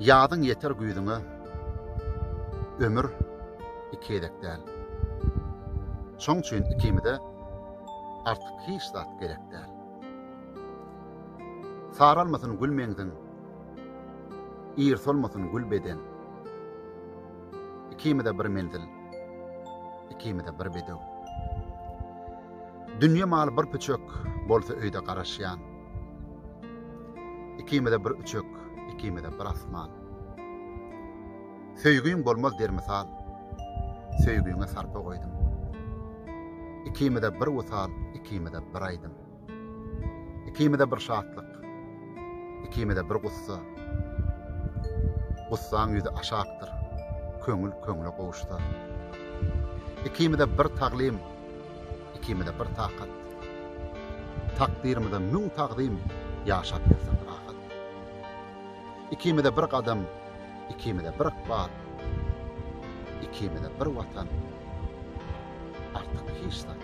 Ýazyň ýeter güýzüňe, Ömür iki gezek däl. Şoň üçin ikimize artyk hiç zat gerek däl. Saralmasyn gül meňziň, Ir solmasyn gül beden. Ikimize bir menzil, Ikimize bir bedew. Dünýe maly bir püçek bolsa öýde garaşýan. Ikimize bir üçek, ikimize bir asman. Söýgiň bolmaz dermisal, Söýgiňe sarpa goýdum. Ikimize bir wysal, ikimize bir aýdym. Ikimize bir şatlyk, ikimize bir gussa. Gussaň ýüzi aşakdyr, köňül köňle gowuşsa. Ikimize bir taglym, ikimize bir takat. Takdyrymyza müň tagzym, ýaşap ýörsek rahat. Ikimize bir gadam, ikimize bir ykbal. Ikimize bir watan, artyk hiç zat.